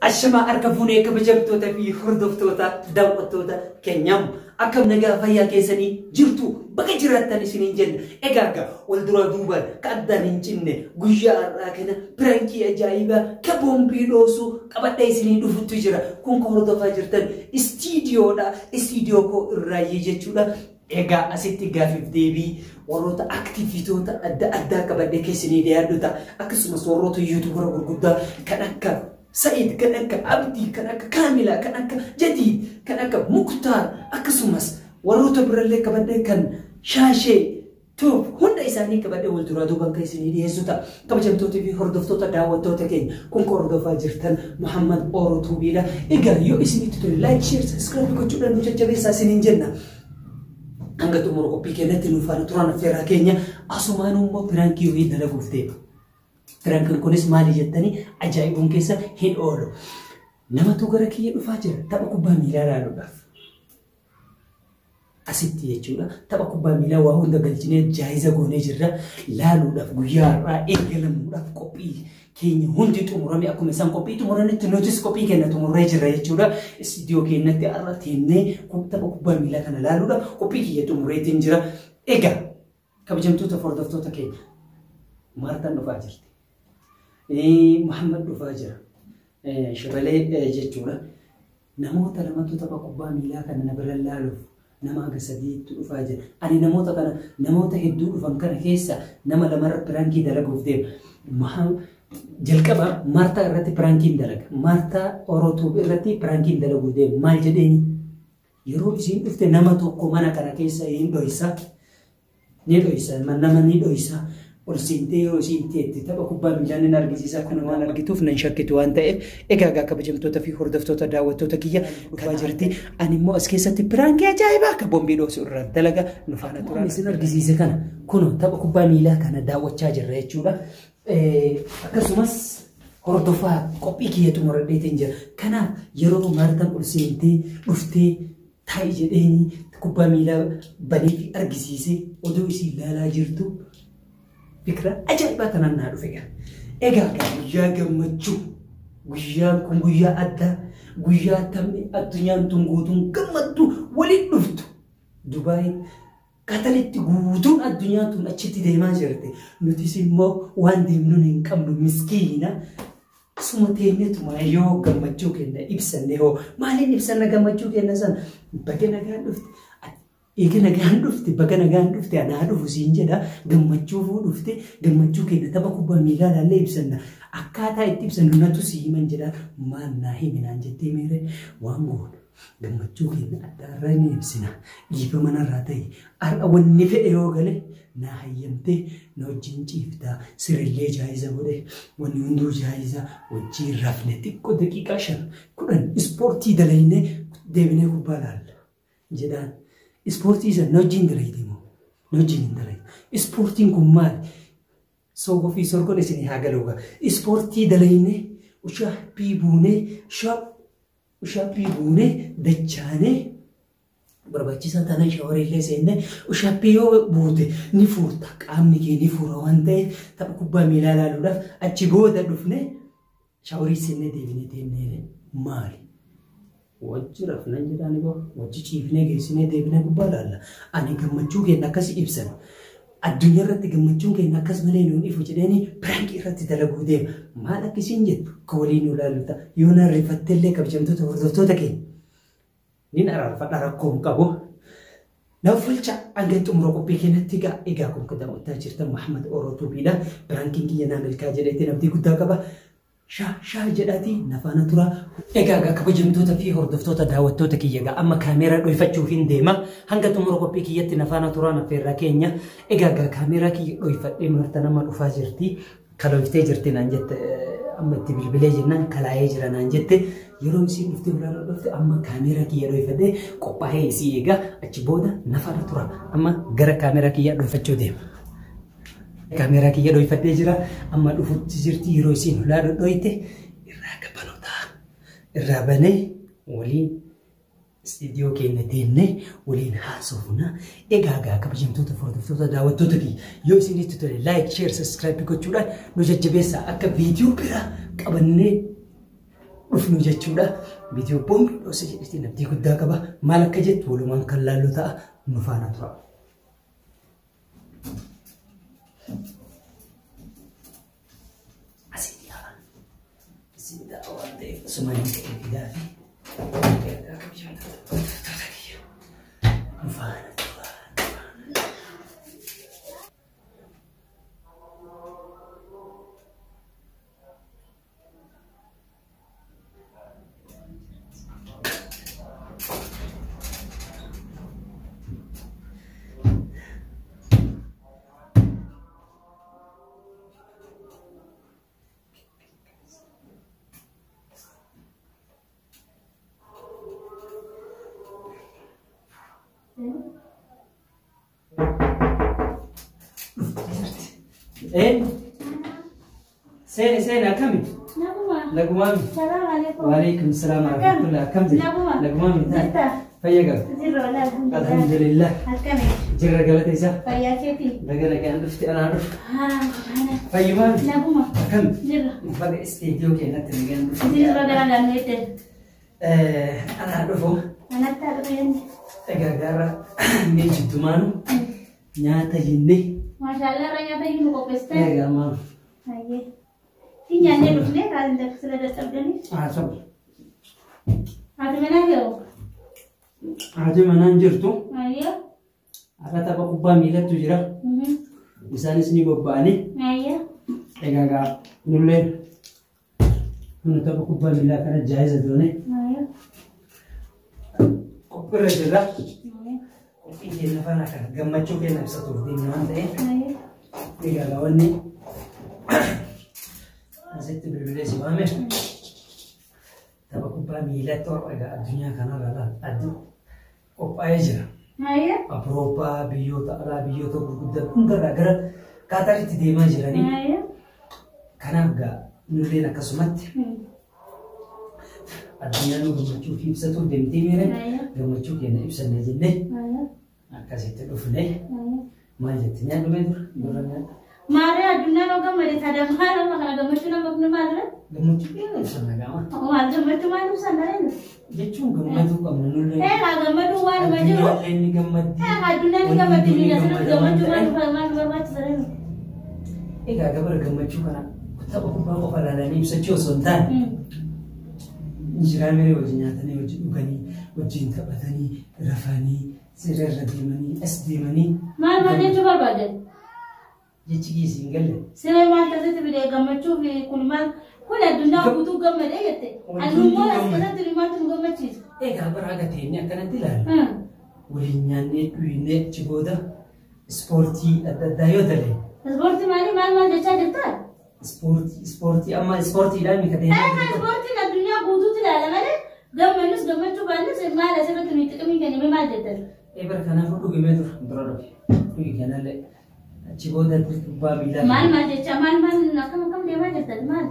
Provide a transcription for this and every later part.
Ashamaa harka fuunee kabajamtoota fi hordoftoota daawwattoota keenyaam akkam nagaa fayyaa keessanii jirtu bakka jiraattan isiniin jenna. Egaa egaa wal duraa duubaan ka addaan hin cinne guyyaa har'aa kana pirankii ajaa'ibaa ka boombii dhoosu qabadhee isinii dhufutti jira. Kun ka hordofaa jirtan istiidiyoodha. Istiidiyoo koo irraayyee jechuudha. Egaa asitti gaafiif deebii warroota aktiivitoota adda addaa qabadhee keessanii dhiyaadhu ta'a. Akkasumas warroota yuutuubara gurguddaa kan akka Sa'id, kan akka Abdii, kan akka Kaamilaa, kan akka Jadiid, kan akka Muktaar, akkasumas warroota birallee qabadhee kan Shaashee Tuub hunda isaanii qabadhee wal duraa duubaan kan isinii dhiyeessu ta'a. Kabajamtoota fi hordoftoota daawwattoota keenya kun kan hordofaa jirtan Muhammad Oro Tuubiidha. Egaa yoo isinitti tole like, share, subscribe gochuudhaan nu jajjabeessaa isiniin jenna. Hanga xumura qophii keenyatti nu faana turan affeerraa keenya asumaan immoo piraankii wayii dalaguuf deema. Piraankiin kunis maali jettanii ajaa'ibuun keessa hin oolu. Namatu gara kiyya dhufaa jira tapha kubbaa miilaa ilaaluudhaaf. Asitti jechuudha tapha kubbaa miilaa waa hunda galchinee jaayiza goonee jirra laaluudhaaf guyyaa har'aa eegalamuudhaaf qophii keenya hundi xumurame akkuma isaan qophii xumuranitti nutis qophii keenya xumurree jirra jechuudha. Istiidiyoo keenyatti har'a teennee tapha kubbaa miilaa kana laaluudhaaf qophii kiyya xumureetiin jira. Egaa kabajamtoota hordoftoota keenya Maartaan dhufaa jirti. Muhammad dhufaa jira. Shabalee jechuudha. Namoota lamatu tapha kubbaa miilaa kana na bira laaluuf nama haga sadiitti dhufaa jira. Ani namoota kana namoota hedduu dhufan kana keessa nama lamarra piraankii dalaguuf deema. Jalqaba Maartaa irratti piraankiin dalaga. Maartaa Orootuub irratti piraankiin dalaguuf deema. Maal jedheeni? Yeroo isiin dhufte nama tokko mana kana keessa hin dhoysa. Ni dhoysa, nama ni dhoysa. Ol seentee yeroo isiin teetti tapha kubbaa miilaa nan argisiisa. Kana waan argituuf nan shakkitu waan ta'eef egaa egaa kabajamtoota fi hordoftoota daawwattoota kiyya dhufaa jirti. Ani immoo as keessatti piraankii ajaa'ibaa akka boombii dhoosu irraa dalaga nu faana turaa. Isin argisiise kana kunoo tapha kubbaa miilaa kana daawwachaa jirra jechuudha. Akkasumas hordofaa qophii kiyya xumuradheetiin jira. Kanaaf yeroo Maartaan ol seentee dhuftee taa'i jedheeni kubbaa miilaa banee fi argisiisee odoo isiin laalaa jirtu fikira ajaa'ibaa kanaan naa dhufe egaa. Egaa guyyaa gammachuu guyyaan kun guyyaa addaa guyyaa taphni addunyaan tun guutuun gammaddu waliin dhuftu Dubaay Qataritti guutuun addunyaa tun achitti deemaa jirti. Nutis immoo waan deemnuun hin qabnu miskiina. Asuma teenyetuma yoo gammachuu keenya ibsanne hoo maaliin ibsanna gammachuu keenya sana baga nagaan dhufte eega nagaan dhufte baga nagaan dhufte anaa dhufu siin jedha gammachuu fuu dhufte gammachuu keenya tapha kubbaa miilaa laallee ibsanna akkaataa itti ibsannu natu si himan jedha maal naa himi naan jettee meere waan goonu Gammachuu keenya addaarraa ni ibsina. Dhiifama narraa ta'i. Har'a wanni fedhe yoo gale naa hayyamtee na wajjin ciifta. Sirillee jaayiza godhe. Wanni hunduu jaayiza. Wajjin rafne xiqqoo daqiiqaa 5 10 ispoortii dalaynee deebinee kubbaa laalla. Jedhaan. Ispoortii san na wajjin dalayte moo? Na wajjin hin dalayne. Ispoortiin kun maali? Soogoo fi sorgoon isinii haa galuugaa. Ispoortii dalaynee ushaapii buunee shaap Ushaappii buunee dachaanee barbaachisaa taanaan shaaworii illee seennee ushaappii yoo buute ni fuurta qaamni kee ni fuura waan ta'eef tapha kubbaa miilaa ilaaluudhaaf achi booda dhufne shaaworii seennee deebinee teennee maali? Wajji rafnan jedhaani boo wajji ciifnee geessinee deebinee kubbaa ilaalla. Ani gammachuu keenya akkasi ibsan. Addunyaa irratti gammachuun keenya akkas malee nuun ifu jedheeni piraankii irratti dalaguu deema. Maal akka isiin jettu akka waliin nu ilaallu ta'a. Yoo na rifattellee kabajamtoota hordoftoota keenya nin araarfadha rakkoo hin qabu. Na fulcha hanga xumura qophii keenyatti egaa egaa kun kan daawwattaa jirtan Muhammad Oro Tuubiidha. Piraankiin kiyya naa milkaa jedheetiin abdii guddaa qaba. Shaa shaa jedhaatii na faana turaa. Egaa egaa kabajamtoota fi hordoftoota daawwattoota kiyya egaa amma kaameeraa dhoyfachuuf hin deema. Hanga xumura qophii kiyyatti na faana turaa affeerraa keenya. Egaa egaa kaameeraa kiyya dhoyfadhee marta nama dhufaa jirti. Kalooftee jirti naan jette amma itti bilbilee jennaan kalaayee jira naan jette. Yeroo isiin dhuftee ulaa dhufte amma kaameeraa kiyya dhoyfadhee qophaa'ee isii eegaa achi booda na faana tura. Amma gara kaameeraa kiyyaa dhoyfachuu deema. Kaameeraa kiyya dhoyfadhee jira. Amma dhufutti jirti yeroo isiin hulaa dhodhoyte irraa gabbanu ta'a. Irraa banee waliin istiidiyoo keenya deemnee waliin haasofna. Egaa egaa kabajamtoota hordoftoota daawwattoota kiyya yoo isinitti tole like, share, subscribe gochuudhaan nu jajjabeessaa akka viidiyoo biraa qabannee dhufnu jechuudha. Viidiyoo boombii dhoosa jedhetti abdii guddaa qaba. Maal akka jettu walumaan kan laallu ta'a. Nu faana tura. Asii dhiyaata. Isin ta'a waan ta'eef osuma hin ta'e fidaa fi ergaa kabajamtoota kiyya. Nu faana tura. Seeni seeni akkami? Naguma. Nagumaami. Salaam alaikum. Waalaikum salaam warahmatullah. Akkam jirtu? Naguma. Nagumaami. Jirta? Fayya qaba. Jirra wallaahi alhamdulillah. Alhamdulillah. Akkami? Jirra galata isaa. Fayyaa keetii? Baga nagaan dhufte anaa dhufu. Haa, ana. Fayyumaami. Naguma. Akkami? Jirra. Baga istiidiyoo keenyatti nagaan dhufte. Isinis baga nagaan nu eegdan. Anaa dhufu. Anatti haa dhufu jenne. Egaa gaara mee jiddumaanu nyaata jennee. Maashaallah irra nyaata iyyuu nu qopheessitan. Egaa maal? Hayyee. Hin nyaannee dhufnee kaas hin sila dadhabdanii. Haa sabu. Haati manaa kee hoo? Haati manaan jirtu. Hayyee. Har'a tapha kubbaa miilattu jira. Isaanis ni bobba'anii. Hayyee. Egaa gaa nullee kun tapha kubbaa miilaa kana jaayiza doone Hayyee. qophiirra jirra. Qophii keenya faana kana gammachuu keenya ibsatuuf deemna waan ta'eef Hayyee. egaa gaa wanni asitti bilbilee si waame tapha kubbaa miilaa torba egaa addunyaa kanarra laal addi qophaa'ee jira. Hayyee. Awurooppaa biyyoota alaa biyyoota gurguddaa hundarraa gara Qaataritti deemaa jiranii. Hayyee. Kanaaf gaa nulleen akkasumatti addunyaa nu gammachuu fi ibsatuuf deemtee miire gammachuu keenya ibsanna jennee Hayyee. akkasitti dhufne Hayyee. maal jette nyaadhu mee dura dura nyaadhu. Maarree addunyaan hoo gammade taadha maal amma kana gammachuu nama kun maalirra? Gammachuu keenya ibsanna gaama Maal gammachuu maal ibsan dareen? jechuun gammaduu qabna nulleen. Ee haa gammaduu waanuma jiru. Addunyaallee ni gammaddi. Ee haa addunyaan ni gammaddi Wanti ni ni asirratti gammada waan gammachuu ta'eef. maal maal barbaachisa dareen? Egaa gabara gammachuu kana tapha kubbaa qofa ilaalanii ibsachuu osoo hin taane injiraa miree wajjin nyaatanii wajjin dhuganii wajjin taphatanii rafanii siree irra deemanii as deemanii Maal maal jechuu barbaadde? jechi kiisii hin galle. Siree maal taasisu fide gammachuu fi kun maal kun addunyaa guutuu gammadee jette. Addunyaa as keessatti maaltu nu gammachiisa? Egaa bara akka teenye akkanatti ilaalla. Waliin nyaannee dhugnee achi booda ispoortii adda addaa yoo ta'e Ispoortii maali maal maal jechaa jirtaa? ispoortii ispoortii amma ispoortiidhaan mika Ee teenye. ispoortiin addunyaa guutuutti ilaala malee gammannus gammachuu baannus maal asirratti nuyi xiqimii kenname maal jettan? Ee bara kanaafuu dhugimee dura dura dhuge dhugi kanallee achi booda kubbaa miilaa. Maal maal jecha maal maal akkam akkam deemaa jirtan maal?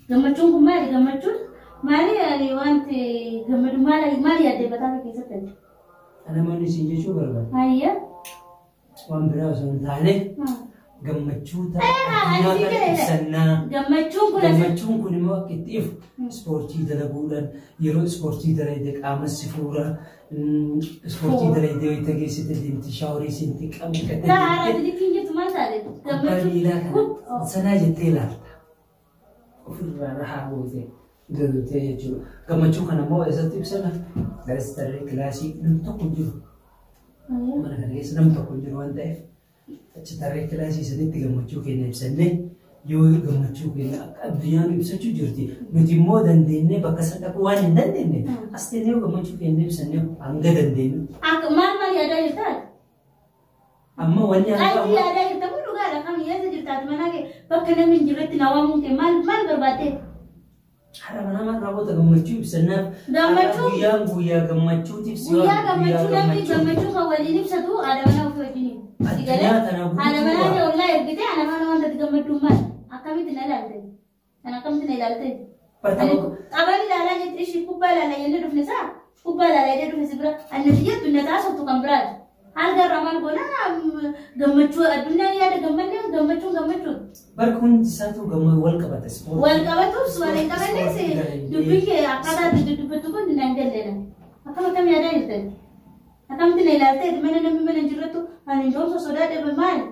Gammachuun kun maali gammachuun? Maali ani wanti gammadu maal maal yaaddee mataa kee keessatti? Namoonni isin jechuu barbaadu. Hayya. Waan biraa osoo hin taane gammachuu ta'a addunyaa Ani kana si ibsannaa. Gammachuun kun asirratti. Gammachuun kun immoo akka itti ifu ispoortii dalaguudhaan yeroo ispoortii dalagde qaama si fuura ispoortii dalagde wayita geessite deemte shaaworii siinti qaama dhiqattee Saara deemte ati jirtu maal taate? kubbaa miilaa Gammachuun. kana sanaa jettee ilaalta. Ofirraa rahaa gootee galtee jechuudha. Gammachuu kana immoo eessatti ibsana? Garas tarree kilaasii namni tokko hin jiru. Mana kana keessa namni tokko hin jiru waan ta'eef achi tarree kilaasii sanitti gammachuu keenya ibsannee yoo gammachuu keenya akka addunyaan ibsachuu jirti nuti immoo dandeenyee bakka san dhaquu waan hin dandeenye as teenyee gammachuu keenya ibsannee hanga dandeenyu. Akka maal maal yaadaa jirtaa? Amma wanni hanga Qalbii amma yaadaa jirta kun dhugaadha kam eessa jirtaati mana kee bakka namni hin jirretti na waamuun kee maal maal barbaaddee? Har'a mana maal raawwata gammachuu ibsannaaf Gammachuu? guyyaan guyyaa gammachuutiif si Guyyaa waame, gammachuu namni gammachuu kan waliin ibsatu haadha manaa ofii wajjiniin. Si galee Addunyaa tana haadha manaa guutuu kee ollaa ergitee haadha manaa wanta ati gammaddu maal akkamitti na ilaalte? Kan akkamitti na ilaalte? Bartama Taphaan ilaalaa jetti ishii kubbaa ilaalaa jennee dhufne saa kubbaa ilaalaa jennee dhufne si bira annati jettu na taasiftu kan biraati. Algarraa maal goona gammachuu addunyaan yaada gammannee gammachuun gammachuun. Barri hundi isaatu wal qabata. Wal qabatus wal hin qabannes dubbii kee akkaataa itti dubbattu kun naan galleena. Akkam akkam yaadaa jirtan? Akkamitti na ilaaltee mana namni mana hin jirrettu ani ijoomsa sodaadhe maali?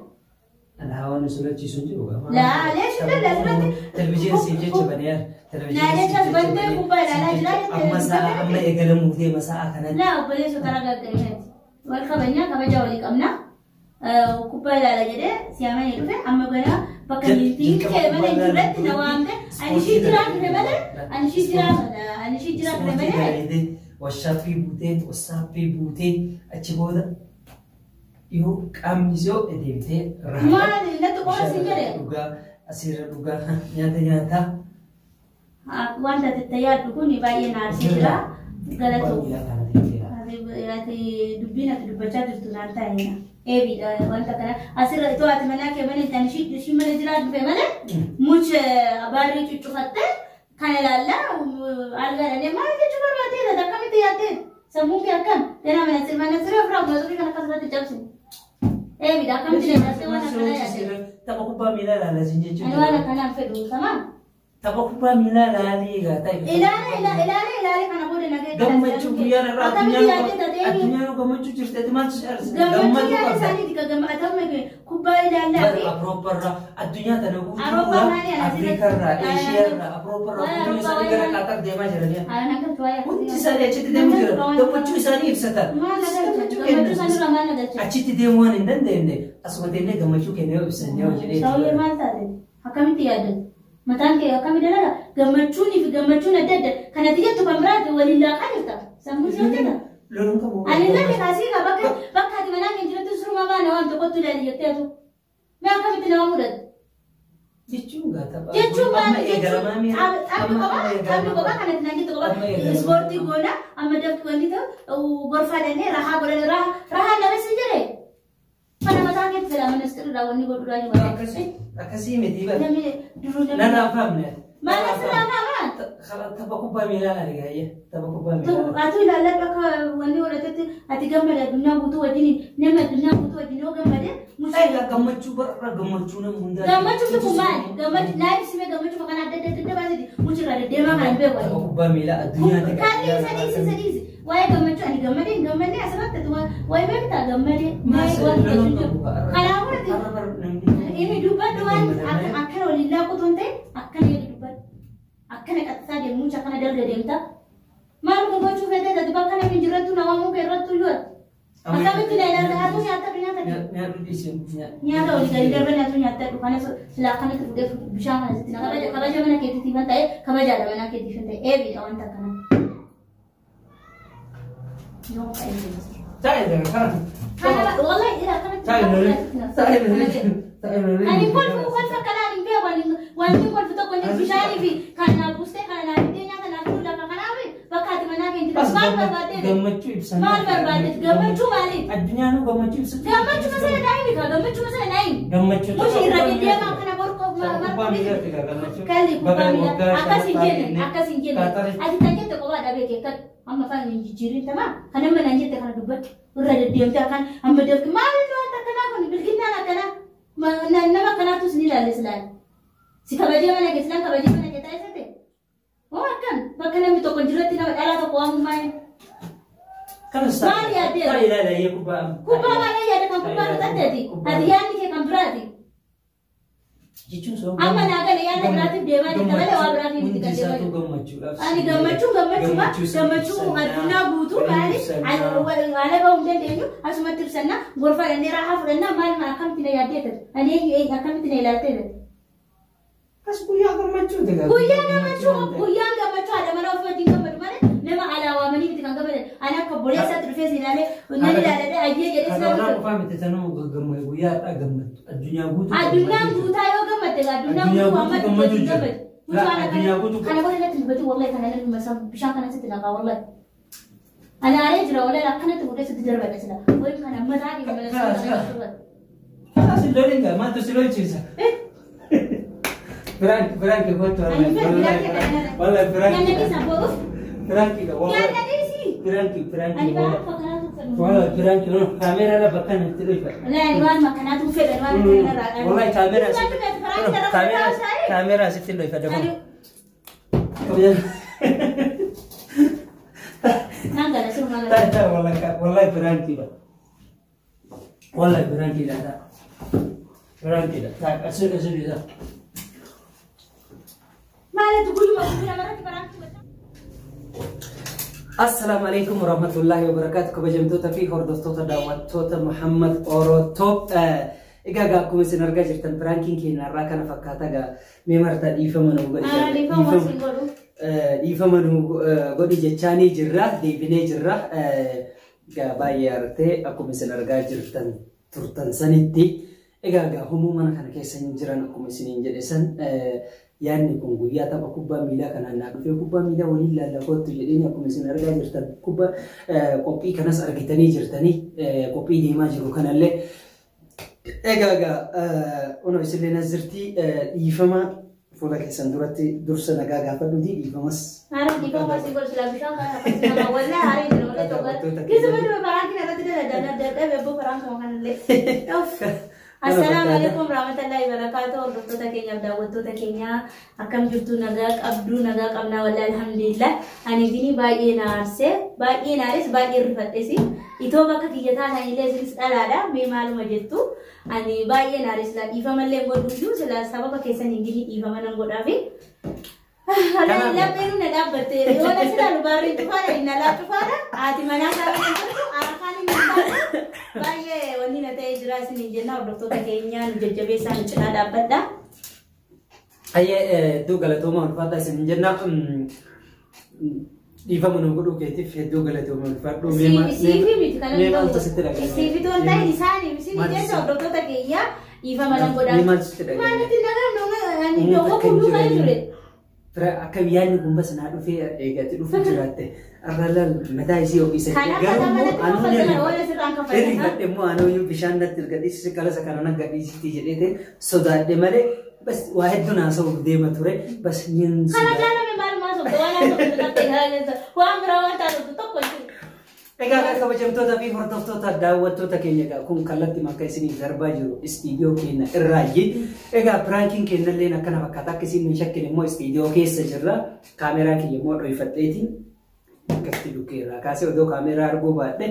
Alaa waan sodachiisu hin jiru. Laalee shidda asirratti. Televizyiin siif jecha banee. Naa jecha bantee gubbaa ilaalaa jira jettee. Amma sa'a amma eegalamuuf deema sa'a kanatti. Laa obboleessa karaa gaggariidhaati. Wal kabajnaa kabaja walii qabna. Kubbaa ilaala jedhee siyaamanii dhufe amma gara bakka niitiin kee mana hin jirretti na waamte ani ishii jiraa dhufe malee ani ishii jiraa ani ishii jiraa dhufe malee. Washaappii buutee wassaappii buutee achi booda yoo qaamni yoo deemtee Maali natti qofa siin jedhe. Dhugaa asirra dhugaa nyaata nyaataa. Wanta ati yaaddu kun baay'ee na aarsee jira. Galatoo. Ati dubbiin ati dubbachaa jirtu naan taa'eera. Eebiidha wanta kana asirra itoo ati manaa kee mana hin ishii mana jiraa dhufe malee mucha baarrii cuccufatte kana ilaalla algaadhanii maal jechuu barbaadeera akkamitti yaaddee sammuun kee akkam ganaa mana sirrii mana sirrii ofirraa mana kan akkasumatti cabsu. Eebiidha akkamitti ilaalte waan akkana yaadde. Tapha kubbaa miilaa ilaalaa siin jechuudha. Ani waan akkanaan fedhu tamaa. Tapha kubbaa miilaa ilaalii egaa ta'e. Ilaale ilaale ilaale kana booda nagee. Gammachuu guyyaan irraa addunyaan gammachuu jirti maaltu si aarsa? Gammachuu yaada isaaniiti ka gammatamne kubbaa ilaalaa fi. Awurooppaarraa addunyaa tana guutuurraa Afrikaarraa Eeshiyaarraa Awurooppaarraa guutuun isaanii gara Qaatar deemaa jiranii. Hundi isaanii achitti deemuu jira. Gammachuu isaanii ibsatan. Gammachuu isaanii maal nagalcha? Achitti deemuu waan hin dandeenye asuma deemnee gammachuu keenya yoo ibsanne yoo jedhee. Saawuyee maal taate? Akkamitti yaaddan? Mataan kee akkami dalaga? Gammachuunii fi gammachuun adda adda. Kanatti jettu kan biraati waliin laaqaa jirta. Sammuun si hojjeta. Loluun qabu. Ani lalle kaasii ka bakka bakka ati manaa keenya jirattu suruma baana waan tokkotti ilaali jettee atu. Mee akkamitti nama mudatu? Jechuun gaa tapha. Jechuun maal jechuun taphni kophaa taphni kophaa kanatti naan jettu kophaa ispoortii goona amma dafti wanti ta'u gorfaa dhannee rahaa godhanii rahaa nama si jedhee. Kana mataa keetti fedha mana sirrii wanni godhuudhaa jiru. Akkasii miti bara. Namni duruu namni. Narraa faamne. Maal asirraa faamaa? Tapha kubbaa miilaa laali gaayya. Tapha kubbaa miilaa. Atu ilaalladhu akka wanni godhatetti ati gammada addunyaa guutuu wajjin nama addunyaa guutuu wajjin yoo gammade. Egaa gammachuu barra gammachuu nama hundaa. Gammachuun kun maali? Gammachuu naa ibsime gammachuu kana adda adda adda baasiti mucirraa deddeemaa kana hin beeku. Tapha kubbaa miilaa addunyaatti. Kan dhiisa dhiisa dhiisa. Waa'ee gammachuu ani gammadee hin gammadne asirratti waa'ee beektaa gammadee maal waan jiru. Kanaafuu ati inni dubbadhu waan akkana waliin laaqu hin ta'e akkana jedhi dubbadhu. Akkana qaxxisaa deemu mucha akkana dalga deemta. Maal kun gochuu feetee ati bakka namni hin jirrettu nama muka irrattu iyyuu ati. Akkamitti na ilaalta haatu nyaata nyaata. Nyaata olii gadi darban nyaatu nyaata kana silaa akkanatti fuudhee bishaan kana sitti na kabaja mana keetiif hin ta'e kabajaadha mana keetiif hin ta'e eebiidha wanta akkanaa. Taa'e kana. Kana wallahi ila kanatti. Taa'e taa'e. Ani kolfu kolfa kanaan hin beeku ani wanti kolfu tokko inni bishaanii fi kan naa buustee kan naa fidee nyaata naa fiduu lafa kanaaf bakka ati manaa keenya jirtu maal barbaaddeet? Gammachuu ibsan. Maal barbaaddeet? Gammachuu maaliif? Addunyaan gammachuu ibsatu. Gammachuu masala naa himi kaa gammachuu masala naa himi. Gammachuu. Mushi irra deddeemaa kana borqoo marquu. Kalli kubbaa miilaa akkas hin jenne akkas hin jenne ati kan jette kophaa dhabee kee amma afaan hin jijjiirin tamaa kan amma naan jette kana dubbadhu irra deddeemtee akkan amma dafki maal inni wanta akkanaa kun bilginnaan akkanaa nama akkanaatus ni ilaalle silaan si kabajee mana kee silaan kabajee mana kee taasisate hoo akkam bakka namni tokko hin jirretti nama dhalaa tokko waamu maal maal yaaddee Maal ilaala iyyee kubbaa kubbaa maal yaadde kan kubbaa nuxatteeti ati yaadni kee kan biraati Jechuun soo amma naa gale yaada biraatiif deemaa jirta malee waa biraatiif miti kan deemaa jirtu. Gammachuudhaaf. Ani gammachuu gammachuma gammachuu addunyaa guutuu maali ala bahuu hin dandeenyu asumatti ibsanna gorfaa dhannee raahaa fudhannaa maal maal akkamitti na yaaddee ta'e ani eenyu akkamitti na ilaaltee ta'e. As guyyaa gammachuu ta'e. Guyyaa gammachuu guyyaan gammachuu haadha mana ofii wajjin gammadu malee nama alaa waamanii miti kan gammadan ani akka boleessaatti dhufee si ilaalee nan ilaalee ayyee jedhee si Kana ilaalee. qofaa miti tanuu gammadu guyyaa har'aa gammaddu addunyaa guutuu. Addunyaan guutaa yoo gammadde addunyaan guutuu waan gammachuu gammadu. jira. Addunyaa guutuu. Kana booda natti dubbatti wallahi kana namni masa bishaan kana sitti naqaa wallahi. Ani aaree jira wallahi akkanatti fuudhee sitti darbadha sila. Wayim kana mataa kee mana sana. Kana si lolin gaa maaltu si lolchiisa? Biraanki biraanki kottu Ani fedhu biraanki kana. wallahi biraanki. Nyaanna dhiisa bo'uuf. Biraanki wallahi. Nyaanna dhiisi. Biraanki biraanki Ani wallahi. biraanki fakkaatu fedhu. Wallahi prank kun kaameeraa bakka itti dhufa. Wallahi waan makkanaatu fedhan waan kanarraa qabu. Wallahi kaameeraa kaameeraa sitti dhufa dafa. Naan gala sirna gala. Ta wallahi wallahi prank dha. Wallahi prank dha. Prank dha. Ta asu asu dha. Maalatu guyyuma guyyuma namarratti prank godha. Assalaamu alaikum warahmatullahi wabarakatuh. Kabajamtoota fi hordoftoota daawwattoota Muhammad Orotop. Egaa gaa akkuma isin argaa jirtan prankiin keenya irraa kana fakkaata gaa mee marta dhiifama nu godhi. Dhiifama siin godhu. Dhiifama nu godhi jechaanii jirra deebinee jirra. Egaa baay'ee artee akkuma isin argaa jirtan turtan sanitti. Egaa gaa humuu mana kana keessa hin jiran akkuma isiniin jedhe san yaadni kun guyyaa tapha kubbaa miilaa kanaan naa dhufee kubbaa miilaa waliin laallaa kottu jedheen akkuma isin argaa jirtan kubbaa qophii kanas argitanii jirtanii qophii deemaa jiru kanallee. Egaa egaa onoo isinlee nas jirti dhiifama fuula keessan duratti dursa nagaa gaafadhuuti dhiifamas. Haara dhiifama siin godhu silaa bishaan kana akkasuma nama wallahi haara hin jiru malee tokko. Keessumaa dhuma prankiin irratti dalagaa dadhabe abboo prankuma kanallee. Assalaamu alaikum warahmatullahi wabarakatuh. Hordoftoota keenyaaf daawwattoota keenya akkam jirtu nagaa qabdu nagaa qabnaa wallahi alhamdulillah. Ani gini baay'ee na aarse baay'ee na aares baay'ee rifadhes itoo bakka kiyya taatan illee isinis dhalaadha mee maaluma jettu ani baay'ee na aares sila dhiifamallee godhuyyuu sila sababa keessan hin gini dhiifama nan godhaafi. Wallahi lapheen na dhaabbatte yoo na sila lubaarri cufaadha inni alaa cufaadha haati manaa kaa'amee jirtu harkaan inni baay'ee baay'ee wanni na ta'ee jira isiniin jenna hordoftoota keenya nu jajjabeessaa nu cinaa dhaabbadha. Ayyee hedduu galatooma ulfaadha isiniin jenna. Dhiifama nu godhuu keetiif hedduu galatooma ulfaadhu. Siifi miti kana Mee maaltu sitti dhagahame? Siifi toon ta'in isaanii isin jecha hordoftoota keenya dhiifama nan godhaa. Mee maaltu sitti dhagahame? Maalitti dhagahame ani dhoowwa kulluu kan ture. Fira akka yaadni kun bas naa dhufee eegatti dhufu jiraatte arra laal mataa isii ho'isa. Kanaaf kataa manatti kaffaltan oola sirraan kaffaltan. Hirrifadhe immoo anooyyuu bishaan natti gadhiisise qalasa kana nan gadhiisitti jedheete sodaadhe malee bas waa hedduu naasa'uuf deema ture bas nin Kana jaalame maalumaa sobde waan haasoftu natti waan biraa waan taasiftu tokko jiru. Egaa kan kabajamtoota fi hordoftoota daawwattoota keenya egaa kun kallattii akka isiniif darbaa jiru istiidiyoo keenya irraayyi. Egaa piraankiin keenyallee akkana fakkaata akka isin hin shakkine immoo istiidiyoo keessa jirra. Kaameraa kiyya immoo dhoyfadheetiin akkasitti dhukkee irraa kaasee odoo kaameraa arguu baadhe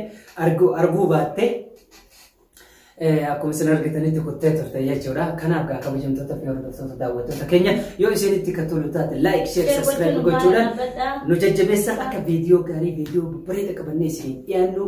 arguu baatte akkuma isin argitanitti kuttee turte jechuudha. Kanaaf egaa kabajamtoota fi hordoftoota daawwattoota keenya yoo isinitti kan tolu taate like, share, subscribe gochuudhaan nu jajjabeessa akka viidiyoo gaarii viidiyoo babbareeda qabannee isiniin dhiyaannu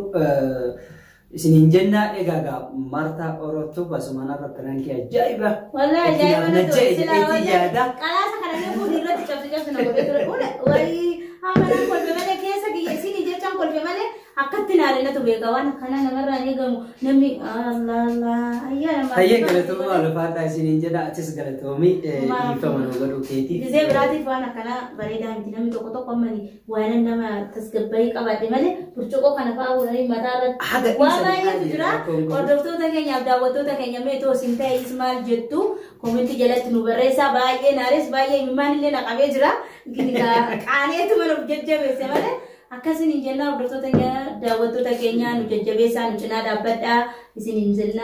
isiniin jenna. Egaa egaa Maartaa Orotoo basumaan irra piraankii ajaa'iba. Wallahi ajaa'iba Na na ture. ja'e Silaa jedheetii wallahi yaada. qalaasa kana illee fuudhii irratti cabsi cabsi na godhee ture. Kun wayii hamma nan kolfe malee keessa kiyya isinii jechaan kolfe malee akkatti naare natu beeka waan akkana namarraa hin eegamu namni Allah Allah ayyaa nama. Hayyee galatooma ulfaadhaa isiniin jedha atis galatoomii dhiifama nu godhuu keetiif. Gisee biraatiif waan akkanaa bareedaa miti namni tokko tokko ammani waan nama tasgabbayii qabaadhe malee burcuqqoo kana fa'aa fuudhanii mataa irratti Haga waan dhiisanii baay'eetu haali jira. rakkoon kun. Hordoftoota keenyaaf daawwattoota keenya mee too isin ta'e maal jettu koomentii jalatti nu barreessaa baay'ee naares baay'ee imimmaan illee naqamee jira. Qaaneetu mana of jajjabeesse malee akkasin hin jennaa hordoftoota keenya daawwattoota keenya nu jajjabeessaa nu cinaa dhaabbadhaa isin hin jennaa.